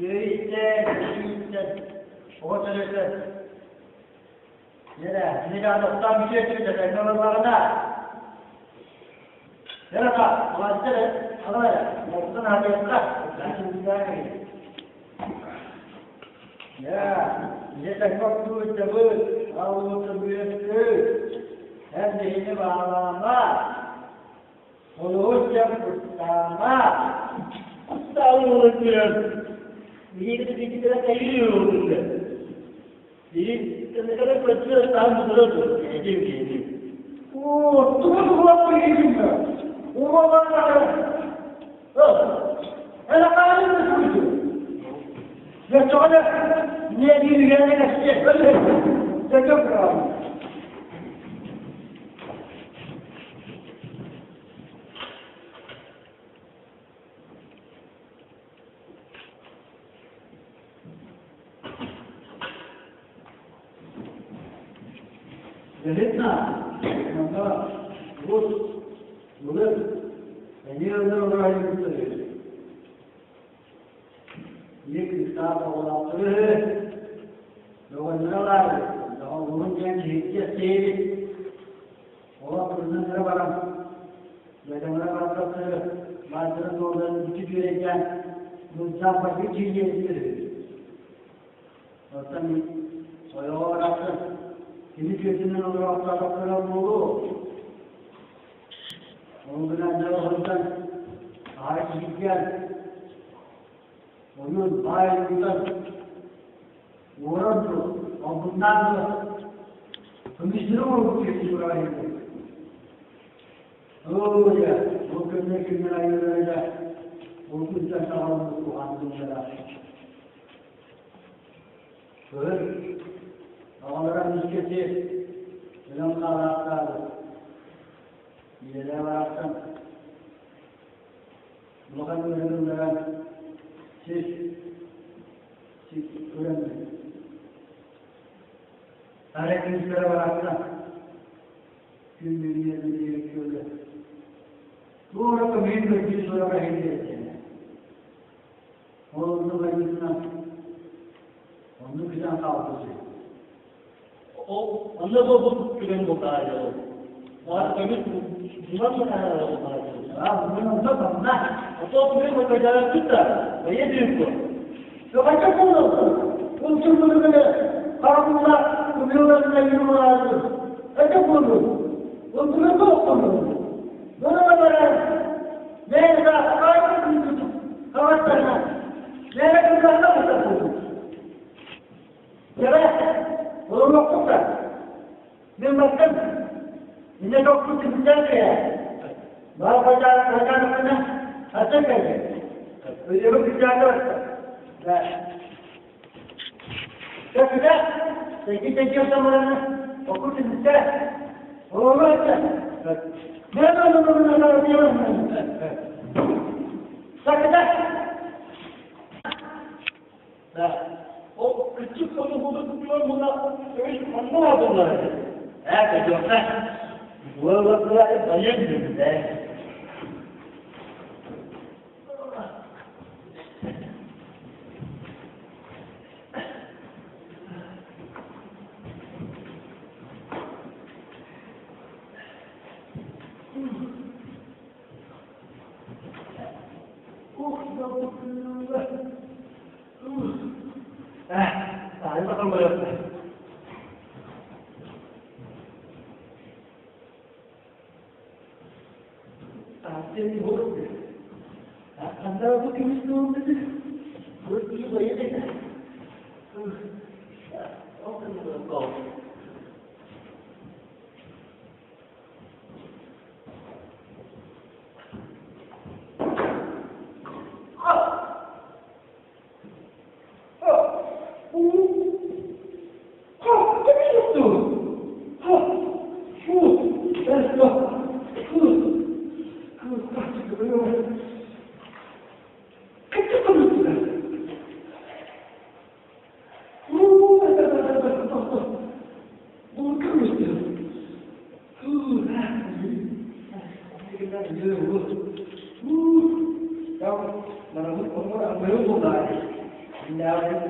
Үөйүттэн, үөйүттэн, оҕо төрөтөн. Дьэ, кини даҕаны оттоон бүтүө этибит этэҥҥэ олорбоҕуна. Дьэ, аҕа, алаадьыта эрэ, ала эрэ, уолбутун аһатыахха, Дьэ, дьэ тэҥҥэ оттуу ыттабыт, аҕалбытын бүөттүт, эн биһини баалаама, олуһун дьэн куттаама. Куттаалыылар биһиги биһигитэ кэйиир Биһиги көччү таһым бутура этим киһи. Оо, тугу тугулап киһигин Уоллар Эн акаарын өсүгүтү. Дьэ, не дииргэнэ кэсте. Дьэ, көпрам. Дьэһитна, манна урут былыр эмиэ ылар ураһайбыттар үһү. Ийэ кыыстаах оҕолоохтору үһү. Бөҕөннөрө баар, доҕоллугун диэн киһиттиэх киһибит. Олох кырынан эрэ баран, дьадаҥыра барбаттары, баайдарын дуолларын бүтү түөрэйдээн, былдьаан барбыт киһи үһү. Оттон ойоҕо барахсан кини түөтүнэн олороохтоотохторо буолуо. Ол гынан дьоро сылдьан аһара киһиргээн, ойуун баай ойуунтан уоран дуо, албыннаан дуо, көмүстэрэ оҥорбут киһи Ибраһим. Оо дьэ, ол күннэр күннэр айыылара дьэ, ол күнтэн саҕаламмыт куһаҕан дьыллара. Кыһын аҕалара мискэти өлөн хаалаахтаабыт. Ийэлээх барахсан улахан ыарыыны ылларан сир сир көрөммүт. Арай кыыстара барахсан күн бүгүнү диэбиккэ өлө. Туора көмүһүн көрдүү сураҕа иһиллибит Ол оннук айбытынан оннук бүтэн хаалбыт үһү. Ол онно буолбут түгэн бултаайа ол. Баар көмүс булан да бултаайа. Аа, мин онно манна. Ото түгэн бултаайа да, бэйэ дүүркө. Хайда буолуо? Ол чылбырыгыны харамылла көмүөлэринэ юрмалаады. Это буолуо. Ол түгэн оттонун. Бuna баран Нэрэ хаайы күндүтүк хаваттарына нэрэ күннэрэ мутаппутун. Дьэ, олоруохпут да. Мин баттым. Инне тохпут түбүктэн кэйэ. Баа хачаанахына хачан кэллэ. Өйөбү күчээтэ барта. Да. Köküde, teki teki otamarını oku tümükte. Oğlu etti. Ne oldu bunu diyorum. Sakıda. Ол кыччык сону буду муна өй манна bunlar. Ha, yoksa bu bayın de. Hadi bakalım buraya. Anda bu gümüş ne oldu dedi. Bu iyi bayı dedi. Күннээҕи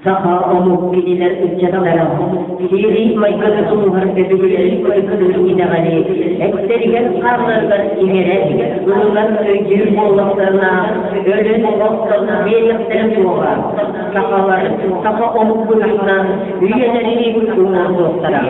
Саха омук кинилэр ыччаттара сиэри-майгыны тутуһар өбүгэлэрин ытыктыыр итэҕэли эттэригэр-хааннарыгар иҥэрэн, ылынан өйдүүр буоллахтарына, өлөн-охтон биэриэхтэрэ суоҕа, сахалар саха омук быһыытынан үйэлэри уҥуордуохтара.